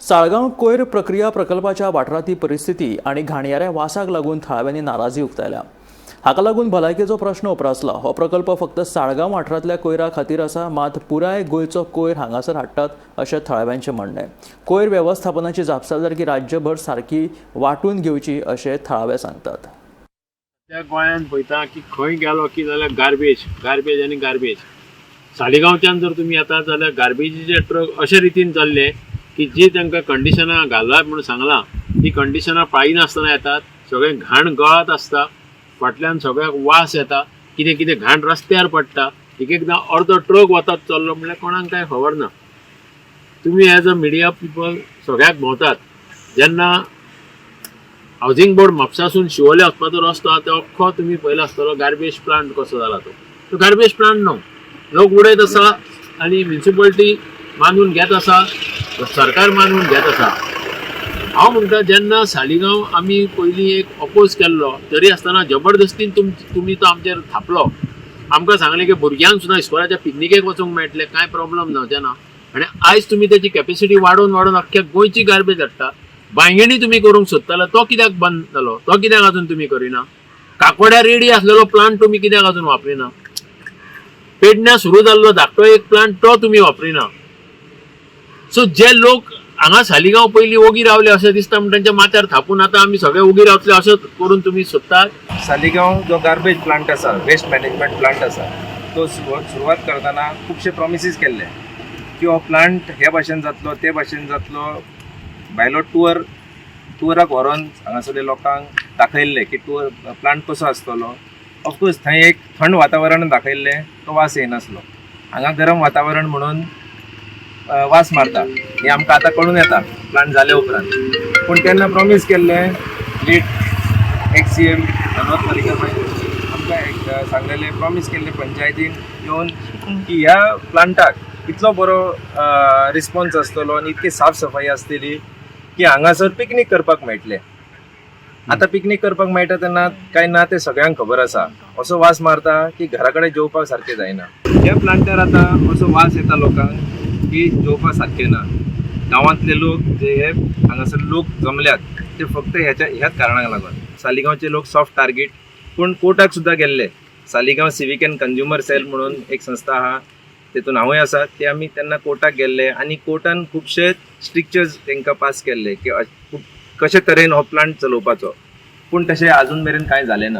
साळगांव कोयर प्रक्रिया प्रकल्पाच्या वाठारांतली परिस्थिती आनी घाणयाऱ्या वासाक लागून थळाव्यांनी नाराजी उक्तायल्या. हाका लागून भलायकेचो प्रश्न उप्रासला. हो प्रकल्प फक्त साळगांव वाठारांतल्या कोयरा खातीर आसा, मात पुराय गोंयचो कोयर हांगासर हाडटात अशें थळाव्यांचें म्हणणें. कोयर वेवस्थापनाची जापसालदारकी राज्यभर सारकी वांटून घेवची अशें थळावे सांगतात. त्या गोंयांत पळयता की खंय गेलो की जाल्यार गार्बेज, गार्बेज आनी गार्बेज. सालिगांवच्यान जर तुमी येता जाल्यार गार्बेजीचे ट्रक अशे रितीन चल्ले की जी तांकां कंडिशनां घालात म्हणून सांगलां ती कंडिशनां पाळिनासतना येतात. सगळें घाण गळत आसता, फाटल्यान सगळ्याक वास येता, कितें कितें घाण रस्त्यार पडटा. एक एकदां अर्दो ट्रक वतात चल्लो म्हणल्यार कोणाक कांय खबर ना. तुमी एज अ मिडिया पिपल सगळ्याक भोंवतात. जेन्ना हावजींग बोर्ड म्हापसासून शिवोले वचपाचो रस्तो आहा, तो अख्खो तुमी पळयला आसतलो गार्बेज प्लांट कसो जाला तो. तो गार्बेज प्लांट न्हू, लोक उडयत आसा आनी म्युनिसिपलिटी मानून घेत आसा, सरकार मानून घेत आसा. हांव म्हणटा, जेन्ना सालिगांव आमी पयलीं एक अपोज केल्लो तरी आसतना जबरदस्तीन तुमी तो आमचेर थापलो. आमकां सांगलें की भुरग्यांक सुद्दां इस्कोलाच्या पिकनिकेक वचूंक मेळटलें, कांय प्रॉब्लम जावचें ना. आनी आयज तुमी तेची कॅपेसिटी वाडोवन वाडोवन अख्ख्या गोंयची गार्बेज हाडटा. बांयगिणी तुमी करूंक सोदताले, तो कित्याक बंद जालो? तो कित्याक अजून तुमी करिना? काकोड्या रेडी आसलेलो प्लांट तुमी कित्याक अजून वापरिना? पेडण्या सुरू जाल्लो धाकटो एक प्लांट, तो तुमी वापरिना. सो जे लोक हांगा सालिगांव पयलीं ओगी रावले अशें दिसता म्हण तांच्या माथ्यार थापून आतां आमी सगळे ओगी रावतले अशें करून तुमी सोदतात. सालिगांव जो गार्बेज प्लांट आसा, वेस्ट मॅनेजमेंट प्लांट आसा, तो सुरवात करतना खुबशे प्रॉमिसीस केल्ले की हो प्लांट हे भाशेन जातलो, ते भाशेन जातलो. भायलो टुअराक व्हरोन हांगासरले लोकांक दाखयल्लें की टुअर प्लांट कसो आसतलो. ऑफकोर्स थंय एक थंड वातावरण दाखयल्लें, तो वास येनासलो. हांगा गरम वातावरण म्हणून वास मारता हें आमकां आतां कळून येता प्लांट जाले उपरांत. पूण तेन्ना प्रॉमीस केल्लें, late ex CM Manohar Parrikar आमकां एक सांगलेलें, प्रॉमीस केल्लें पंचायतीन येवन की ह्या प्लांटाक इतलो बरो रिस्पॉन्स आसतलो आनी इतकी साफ सफाई आसतली की हांगासर पिकनीक करपाक मेळटलें. आतां पिकनीक करपाक मेळटा तेन्ना काय ना तें सगळ्यांक खबर आसा. असो वास मारता की घरा कडेन जेवपाक सारकें जायना. ह्या प्लांटार आतां असो वास येता लोकांक की जेवपा सारकें ना. गांवांतले लोक जे हे हांगासर लोक जमल्यात ते फक्त ह्याच कारणाक लागून. सालिगांवचे लोक सॉफ्ट टार्गेट, पूण कोर्टाक सुद्दां गेल्ले. Saligao civic and consumer cell म्हणून एक संस्था आहा, तेतून हांवूय आसा. ते आमी तेन्ना कोर्टाक गेल्ले आनी कोर्टान खुबशे स्ट्रिक्चर्स तांकां पास केल्ले की कशे तरेन हो प्लांट चलोवपाचो. पूण तशें अजून मेरेन कांय जालें ना.